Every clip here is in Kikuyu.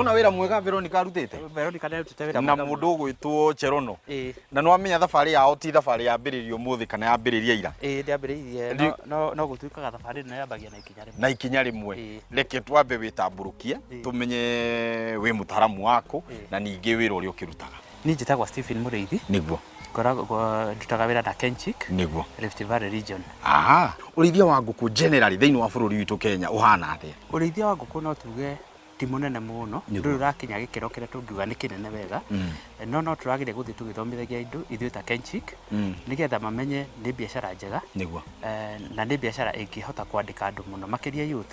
Nona wĩra mwega Veronica arutĩte. Veronica nĩarutĩte wĩra na mwega mũno. Mũndũ ũgwĩtwo Cherono. Ĩĩ. Na nĩwamenya thabarĩ yao ti thabarĩ yambĩrĩrio ũmũthĩ kana yambĩrĩria ira. Ĩĩ, ndĩambĩrĩirie. No gũtuĩkaga thabarĩ ĩno yambagia na ikinya rĩmwe. Na ikinya rĩmwe. Ĩĩ. Reke twambe wĩtambũrũkie, tũmenye wĩ mũtaramu waku na ningĩ wĩra ũrĩa ũkĩrutaga. Niĩ njĩtagwo Stephen Mũrĩithi. Ngoragwo ndutaga wĩra na Kenchic Rift Valley Region. Aha. Ũrĩithia wa ngũkũ generally thĩinĩ wa bũrũri witũ Kenya ũhana atĩa? Ũrĩithia wa ngũkũ no tuge ti mũnene mũno, ndũrĩ ũrakinya gĩkĩro kĩrĩa tũngiuga nĩ kĩnene wega, no no tũrageria gũthiĩ tũgĩthomithagia andũ ithuĩ ta Kenchic, nĩgetha mamenye nĩ biacara njega, na nĩ biacara ĩngĩhota kwandĩka andũ mũno makĩria youth.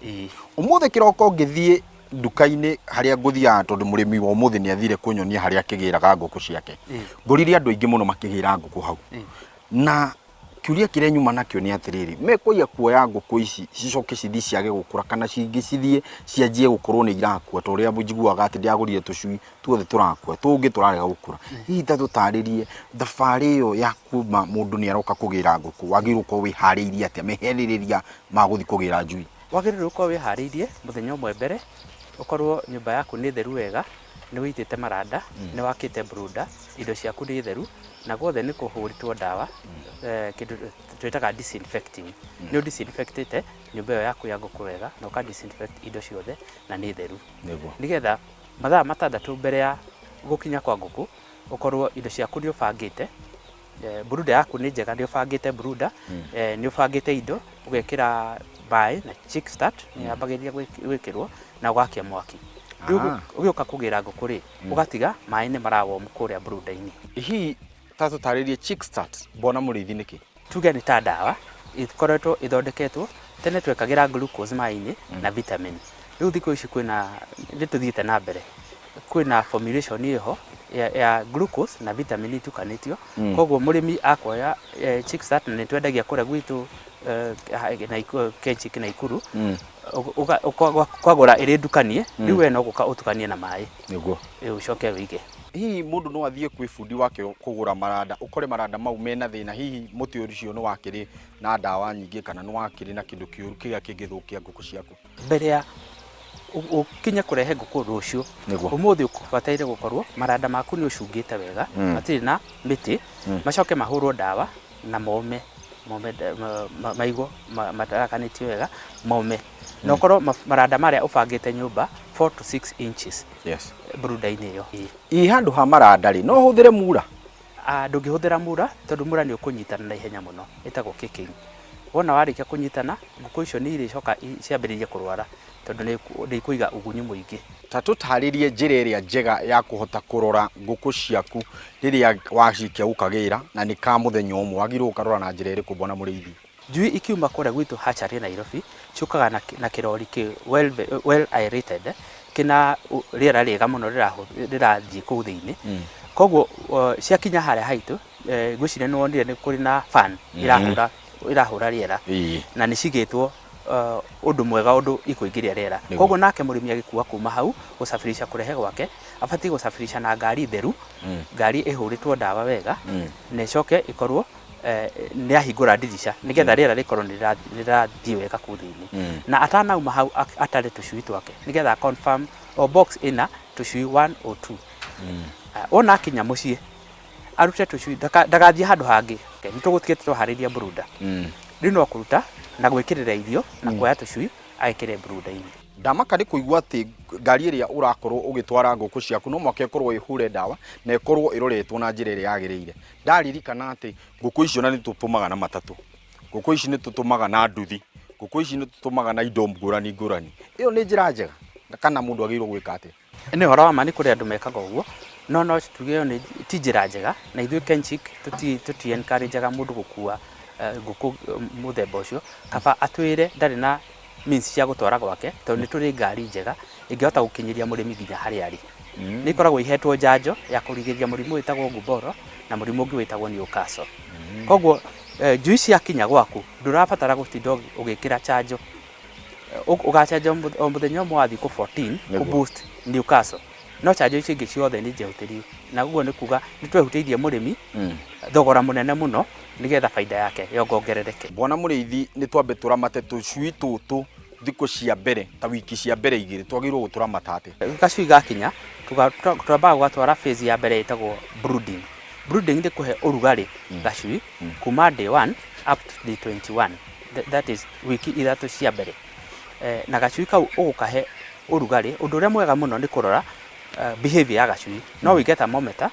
Ĩĩ. Ũmũthĩ kĩroko ngĩthiĩ nduka-inĩ harĩa ngũthiaga, tondũ mũrĩmi wa ũmũthĩ nĩ athire kũnyonia harĩa akĩgĩraga ngũkũ ciake. Ngorire andũ aingĩ mũno makĩgĩra ngũkũ hau. Na kĩũria kĩrĩa nyuma nakĩo nĩ atĩrĩrĩ, mekũiya kuoya ngũkũ ici cicoke cithiĩ ciage gũkũra, kana cingĩ cithiĩ cianjie gũkorwo nĩ irakua, ta ũrĩa njiguaga atĩ ndĩragũrire tũcui tuothe tũrakua, tũngĩ tũrarega gũkũra. Hihi ta tũtarĩrie thabarĩ ĩyo ya kuma mũndũ nĩ aroka kũgĩra ngũkũ, wagĩrĩirwo gũkorwo wĩharĩirie atĩa, meharĩrĩria ma gũthiĩ kũgĩra njui? Wagĩrĩirwo gũkorwo wĩharĩirie mũthenya ũmwe mbere, ũkorwo nyũmba yaku nĩ theru wega, nĩ wĩitĩte maranda, nĩ wakĩte brooder, indo ciaku nĩ theru, na guothe nĩ kũhũrĩtwo ndawa, kĩndũ twĩtaga disinfecting. Nĩ ũ disinfect ĩte nyũmba ĩyo yaku ya ngũkũ wega, na ũka disinfect indo ciothe na nĩ theru. Nĩgetha mathaa 6 mbere ya gũkinya kwa ngũkũ, ũkorwo indo ciaku nĩ ũbangĩte, brooder yaku nĩ njega, nĩ ũbangĩte brooder, nĩ ũbangĩte indo, ũgekĩra maĩ na chick start nĩ yambagĩrĩria gwĩkĩrwo na ũgakia mwaki. Rĩu ũgĩũka kũgĩra ngũkũ rĩ, ũgatiga maĩ nĩ mara warm kũrĩa brooder-inĩ. Hihi ta tũtarĩrie chick start, bwana mũrĩithi, nĩkĩ? Tuge nĩ ta ndawa ĩkoretwo ĩthondeketwo. Tene twekagĩra glucose maĩ-inĩ na vitamin. Rĩu thikũ ici kwĩna nĩ tũthiĩte na mbere, kwĩna formulation ĩho ya glucose na vitamin itukanĩtio. Koguo mũrĩmi akuoya chick start, na nĩ twendagia kũrĩa gwitũ Kenchic Naikuru, ũkagũra ĩrĩ ndukanie. Rĩu we no gũka ũtukanie na maĩ, ũcoke wĩige. Hihi mũndũ no athiĩ kwĩ bundi wake kũgũra maranda, ũkore maranda mau mena thĩna, hihi mũtĩ ũcio nĩ wakĩrĩ na ndawa nyingĩ kana nĩ wakĩrĩ na kĩndũ kĩũru kĩrĩa kĩngĩthũkia ngũkũ ciaku? Mbere ya ũkinye kũrehe ngũkũ rũciũ, ũmũthĩ ũbataire gũkorwo maranda maku nĩ ũcungĩte wega, matirĩ na mĩtĩ, macoke mahũrwo ndawa na mome mome, maigwo matarakanĩtio wega mome, na ũkorwo maranda marĩa ũbangĩte nyũmba 4 to 6 inches brooder-inĩ ĩyo. Ĩ handũ ha maranda rĩ, no ũhũthĩre mura? Ndũngĩhũthĩra mura, tondũ mura nĩ ũkũnyitana na ihenya mũno, ĩtagwo caking. Wona warĩkia kũnyitana, ngũkũ icio nĩ irĩcoka ciambĩrĩrie kũrwara, tondũ nĩ ikũiga ũgunyu mũingĩ. Ta tũtarĩrie njĩra ĩrĩa njega ya kũhota kũrora ngũkũ ciaku rĩrĩa wacikia gũkagĩra, na nĩ ka mũthenya ũmwe, wagĩrĩirwo gũkarora na njĩra ĩrĩkũ, bwana mũrĩithi? Njui ikiuma kũrĩa gwitũ hatchery Nairobi, ciũkaga na kĩrori kĩ well, well aerated, kĩna rĩera rĩega mũno rĩrathiĩ kũu thĩinĩ. Koguo ciakinya harĩa haitũ, ngwĩciria nĩ wonire nĩ kũrĩ na fan ĩrahũra rĩera, na nĩ cigĩtwo ũndũ mwega ũndũ ikũingĩria rĩera. Koguo nake mũrĩmi agĩkua kuma hau gũcabirisha kũrehe gwake, abatiĩ gũcabirisha na ngari theru, ngari ĩhũrĩtwo ndawa wega, na ĩcoke ĩkorwo nĩ ahingũra ndirica nĩgetha rĩera rĩkorwo nĩ rĩrathiĩ wega kũu thĩinĩ. Na atanauma hau atare tũcui twake nĩgetha confirm o box ĩna tũcui 1 or 2. Wona akinya mũciĩ arute tũcui, ndagathiĩ handũ hangĩ, nĩ tũgũtigĩte twaharĩria brooder. Rĩu no kũruta na gwĩkĩrĩra irio na kuoya tũcui agĩkĩre brooder-inĩ. Ndamaka nĩ kũigua atĩ ngari ĩrĩa ũrakorwo ũgĩtwara ngũkũ ciaku no mũhaka ĩkorwo ĩhure ndawa na ĩkorwo ĩroretwo na njĩra ĩrĩa yagĩrĩire. Ndaririkana atĩ ngũkũ icio na nĩ tũtũmaga na matatũ, ngũkũ ici nĩ tũtũmaga na nduthi, ngũkũ ici nĩ tũtũmaga na indo ngũrani ngũrani. Ĩyo nĩ njĩra njega kana mũndũ agĩrĩirwo gwĩka atĩa? Nĩ ũhoro wa ma nĩ kũrĩ andũ mekaga ũguo, no tuge ĩyo nĩ ti njĩra njega, na ithuĩ Kenchic tũti encourage aga mũndũ gũkua ngũkũ mũthemba ũcio. Kaba atwĩre ndarĩ na means cia gũtwara gwake, tondũ nĩ tũrĩ ngari njega ĩngĩhota gũkinyĩria mũrĩmi nginya harĩa arĩ. Nĩ ikoragwo ihetwo njanjo ya kũrigĩrĩria mũrimũ wĩtagwo Gumboro na mũrimũ ũngĩ wĩtagwo Newcastle. Koguo njui ciakinya gwaku ndũrabatara gũtinda ũgĩkĩra chanjo. Ũgacanja o mũthenya ũmwe wa thikũ 14 kũ boost Newcastle, no chanjo icio ingĩ ciothe nĩ njehutĩrie, na ũguo nĩ kuga nĩ twehutĩirie mũrĩmi thogora mũnene mũno nĩgetha baida yake yongongerereke. Bwana mũrĩithi, nĩ twambe tũramate tũcui tũtũ. Thikũ cia mbere, ta wiki cia mbere 2, twagĩrĩirwo gũtũramata atĩa? Gacui gakinya, twambaga gũgatwara phase ya mbere ĩtagwo brooding. Brooding nĩ kũhe ũrugarĩ gacui kuma day 1 up to day 21. That is wiki 3 cia mbere. Na gacui kau ũgũkahe ũrugarĩ. Ũndũ ũrĩa mwega mũno nĩ kũrora behavior ya gacui. No ũige thermometer,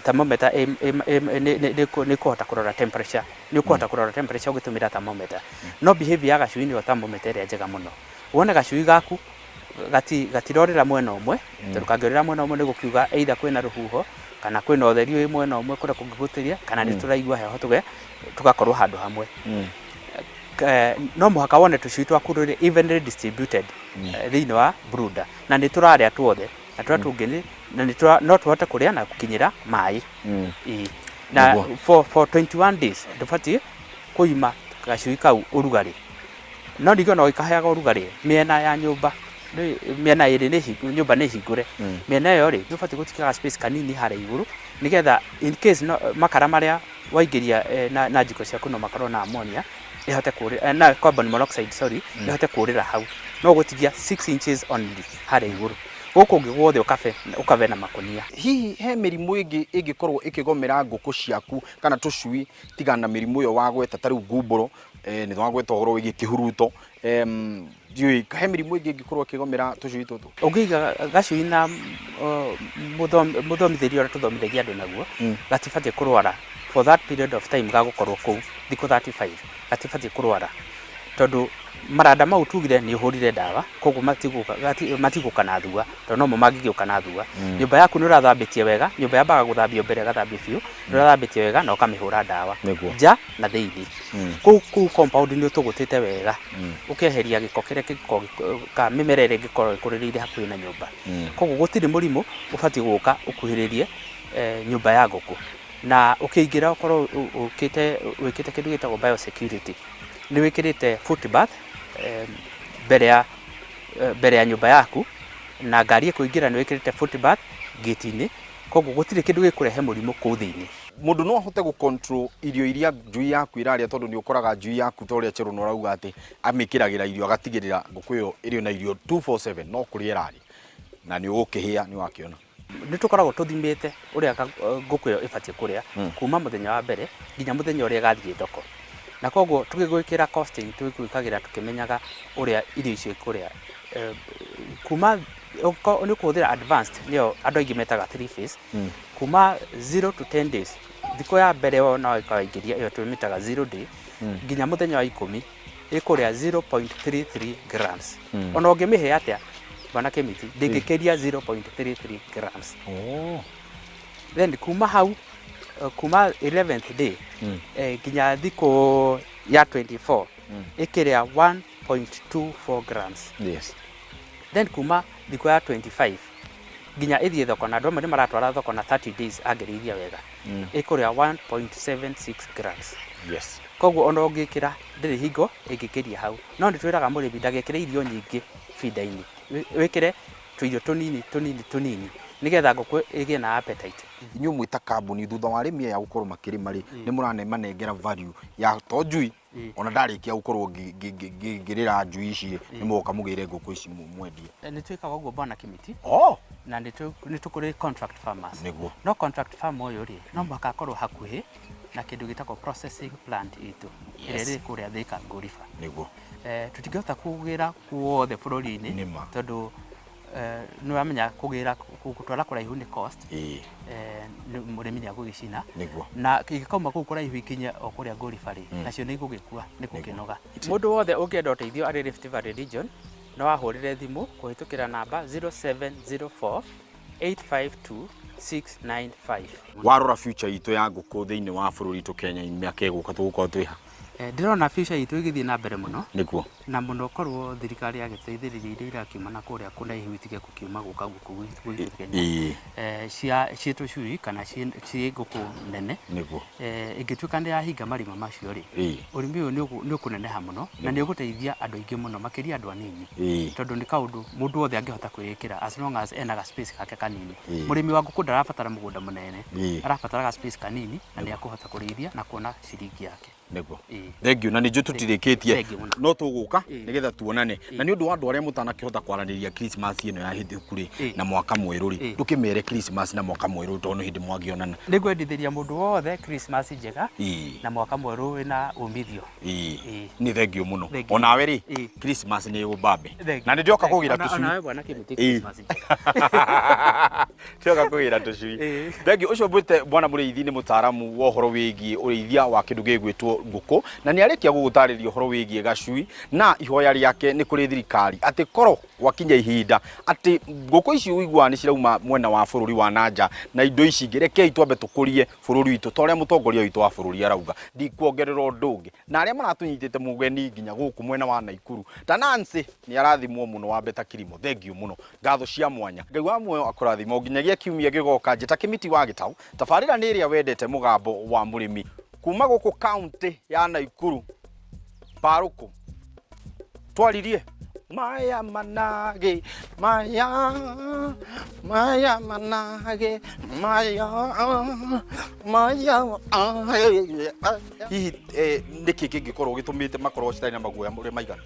thermometer nĩ kũhota kũrora temperature. Nĩ ũkũhota kũrora temperature ũgĩtũmĩra thermometer. No behavior ya gacui nĩyo thermometer ĩrĩa njega mũno. Wone gacui gaku gatirorĩra mwena ũmwe, tondũ kangĩorĩra mwena ũmwe nĩ gũkiuga either kwĩna rũhuho kana kwĩna ũtheri wĩ mwena ũmwe kũrĩa kũngĩhutĩria, kana nĩ tũraigua heho tũgakorwo handũ hamwe. No mũhaka wone tũcui twaku rũrĩ evenly distributed thĩinĩ wa brooder, na nĩ tũrarĩa tuothe, na tũrĩa tũngĩ nĩ, na nĩ tũra, no tũhote kũrĩa na gũkinyĩra maĩ. Ĩĩ. Na for 21 days ndũbatiĩ kũima gacui kau ũrugarĩ. No ningĩ ona ũgĩkaheaga ũrugarĩ, mĩena ya nyũmba, mĩena ĩrĩ nĩ nyũmba nĩ hingũre. Mĩena ĩyo rĩ, nĩ ũbatiĩ gũtiga ga space kanini harĩa igũrũ, nĩgetha in case no, makara marĩa waingĩria na njiko ciaku no makorwo na ammonia, ĩhote kũrĩra, na carbon monoxide, sorry, ĩhote kũrĩra hau. No ũgũtigia 6 inches only harĩa igũrũ. Gũkũ ũngĩ guothe ũkabe na makũnia. Hihi he mĩrimũ ĩngĩ ĩngĩkorwo ĩkĩgomera ngũkũ ciaku kana tũcui tiga na mĩrimũ ĩyo wagweta, ta rĩu ngumbũro, nĩ wagweta ũhoro wĩgiĩ kĩhuruto, ndiũĩ he mĩrimũ ĩngĩ ĩngĩkorwo ĩkĩgomera tũcui tũtũ? Ũngĩiga gacui na mũthomithĩrie ũrĩa tũthomithagia andũ naguo, gatibatiĩ kũrwara for that period of time gagũkorwo kũu thikũ 35, gatibatiĩ kũrwara tondũ maranda mau tugire nĩ ũhũrire ndawa, koguo matigũka na thua, tondũ nomo mangĩgĩũka na thua. Nyũmba yaku nĩ ũrathambĩtie wega, nyũmba yambaga gũthambio mbere ĩgathambio biũ, nĩ ũrathambĩtie wega na ũkamĩhũra ndawa nja na thĩinĩ. Kũu compound nĩ ũtũgũtĩte wega, ũkeheria gĩko kĩrĩa kĩngĩkorwo ka mĩmera ĩrĩa ĩngĩkorwo ĩkũrĩrĩire hakuhĩ na nyũmba. Koguo gũtirĩ mũrimũ ũbatiĩ gũka ũkuhĩrĩrie nyũmba ya ngũkũ. Na ũkĩingĩra ũkorwo ũkĩte wĩkĩte kĩndũ gĩtagwo biosecurity. Nĩ wĩkĩrĩte foot bath mbere ya nyũmba yaku, na ngari ĩkũingĩra nĩ wĩkĩrĩte foot bath gate-inĩ, koguo gũtirĩ kĩndũ gĩkũrehe mũrimũ kũu thĩinĩ. Mũndũ no ahote gũ control irio iria njui yaku ĩrarĩa, tondũ nĩ ũkoraga njui yaku ta ũrĩa Cherono arauga atĩ amĩkĩragĩra irio agatigĩrĩra ngũkũ ĩyo ĩrĩ na irio 247 no kũrĩa ĩrarĩa, na nĩ ũgũkĩhĩa nĩ wakĩona. Nĩ tũkoragwo tũthimĩte ũrĩa ngũkũ ĩyo ĩbatiĩ kũrĩa kuma mũthenya wa mbere nginya mũthenya ũrĩa ĩgathiĩ thoko. Na koguo tũgĩgwĩkĩra costing tũgĩkwĩkagĩra tũkĩmenyaga ũrĩa irio icio ikũrĩa. Kuma nĩ ũkũhũthĩra advanced nĩyo andũ aingĩ metaga 3 phase, kuma 0 to 10 days, thikũ ya mbere wona ĩkaingĩria ĩyo tũmĩtaga 0 day, nginya mũthenya wa 10 ĩkũrĩa 0.33 grams. Ona ũngĩmĩhe atĩa bwana Kĩmiti, ndĩngĩkĩria 0.33 grams. Then kuma hau, kuma 11th day nginya thikũ ya 24 ĩkĩrĩa 1.24 grams. Then kuma thikũ ya 25 nginya ĩthiĩ thoko, na andũ amwe nĩ maratwara thoko na 30 days angĩrĩithia wega, ĩkũrĩa 1.76 grams. Koguo ona ũngĩkĩra ndĩrĩ hingo ĩngĩkĩria hau. No nĩ twĩraga mũrĩmi ndagekĩre irio nyingĩ feeder-inĩ, wĩkĩre tũirio tũnini tũnini tũnini nĩgetha ngũkũ ĩgĩe na appetite. Inyuĩ mwĩ ta kambuni, thutha wa arĩmi aya gũkorwo makĩrĩma rĩ, nĩ mũramanengera value ya to njui, ona ndarĩkia gũkorwo ngĩrĩra njui ici rĩ, nĩ mũgoka mũgĩre ngũkũ ici mwendie? Nĩ twĩkaga ũguo bwana Kĩmiti. Na nĩ tũkũrĩ contract farmers. No contract farm ũyũ rĩ, no mũhaka akorwo hakuhĩ na kĩndũ gĩtagwo processing plant itũ, ĩrĩa ĩrĩ kũrĩa Thika Ngũriba. Tũtingĩhota kũgĩra kuothe bũrũri-inĩ, tondũ nĩ ũramenya kũgĩra gũtwara kũraihu nĩ cost. Mũrĩmi nĩ agũgĩcina. Na ingĩkauma kũu kũraihu ikinye o kũrĩa Ngũriba rĩ, nacio nĩ igũgĩkua nĩ gũkĩnoga. Mũndũ wothe ũngĩenda ũteithio arĩ Rift Valley region, no ahũrĩre thimũ kũhĩtũkĩra namba 0704 852 695. Warora future itũ ya ngũkũ thĩinĩ wa bũrũri witũ Kenya mĩaka ĩgũka tũgũkorwo twĩ ha? Ndĩrona future itũ ĩgĩthiĩ na mbere mũno. Na mũno korwo thirikari yagĩteithĩrĩria iria irakiuma na kũrĩa kũraihu itige gũkiuma gũka gũkũ gwitũ Kenya. Cia ciĩ tũcui kana ciĩ ngũkũ nene. Ĩngĩtuĩka nĩ yahinga marima macio rĩ, ũrĩmi ũyũ nĩ ũkũneneha mũno na nĩ ũgũteithia andũ aingĩ mũno makĩria andũ anini. Tondũ nĩ kaũndũ mũndũ wothe angĩhota kwĩĩkĩra as long as ena ga space gake kanini. Mũrĩmi wa ngũkũ ndarabatara mũgũnda mũnene, arabatara ga space kanini na nĩ akũhota kũrĩithia na kuona ciringi yake. Nĩguo. Ĩĩ. Thengiũ, na nĩ njũĩ tũtirĩkĩtie, Thengiũ mũno. no tũgũka Ĩĩ. nĩgetha tuonane. Na nĩ ũndũ wa andũ arĩa mũtanakĩhota kwaranĩria Christmas ĩno ya hĩtũku rĩ, Ĩĩ. na mwaka mwerũ rĩ, Ĩĩ. ndũkĩmere Christmas na mwaka mwerũ tondũ nĩ hĩndĩ mwangĩonana. Nĩ ngwendithĩria mũndũ wothe Christmas njega Ĩĩ. na mwaka mwerũ wĩna umithio. Ĩĩ. Ĩĩ. Nĩ thengiũ mũno. Thengiũ. Onawe rĩ, Ĩĩ. Christmas nĩ ũmbambe. Thengiũ. Na nĩ ndĩroka kũgĩra Ona- tũcui. Onawe bwana Kĩmĩtĩ, Ĩĩ. Christmas njega. Tioka kũgĩra tũcui. Ĩĩ. Thengiũ. Ũcio mbwĩte bwana mũrĩithi nĩ mũtaaramu wa ũhoro wĩgiĩ ũrĩithia wa kĩndũ gĩgwĩtwo ngũkũ, na nĩ arĩkia gũgũtarĩria ũhoro wĩgiĩ gacui, na ihoya rĩake nĩ kũrĩ thirikari atĩ korwo gwakinya ihinda atĩ ngũkũ ici ũiguaga nĩ cirauma mwena wa bũrũri wa nanja na indo ici ingĩ, rekei twambe tũkũrie bũrũri witũ ta ũrĩa mũtongoria witũ wa bũrũri arauga. Ndikuongerera ũndũ ũngĩ. Na arĩa maratũnyitĩte mũgeni nginya gũkũ mwena wa Naikuru ta Nancy nĩ arathimwo mũno wa Beta Kilimo, thengiũ mũno, ngatho cia mwanya. Ngai wa muoyo akũrathime o nginyagia kiumia gĩgoka. Njĩta Kĩmiti wa Gĩtaũ, tabarĩra nĩ ĩrĩa wendete, Mũgambo wa Mũrĩmi, kuma gũkũ kaunti ya Naikuru. Mbarũkũ twaririe maya manage maya maya manage maya maya. Hihi nĩkĩ kĩngĩkorwo gĩtũmĩte makorwo citarĩ na maguoya ũrĩa maigana?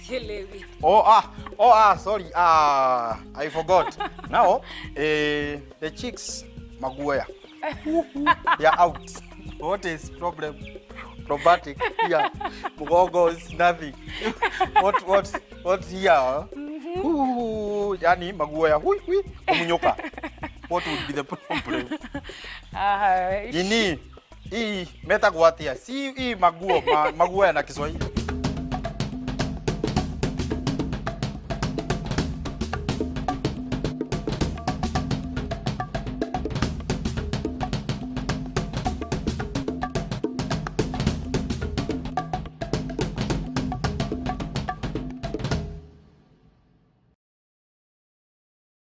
Sielewi. Oh ah, oh ah, sorry. Ah, I forgot. Now, the chicks maguoya. They are out. What is problem? Robotic here. Mugongo is nothing. What here? Ooh, yani maguoya hui hui kumunyoka. What would be the problem? Ah, Nini? Hii metagwo atia? Si hii maguo maguoya na Kiswahili.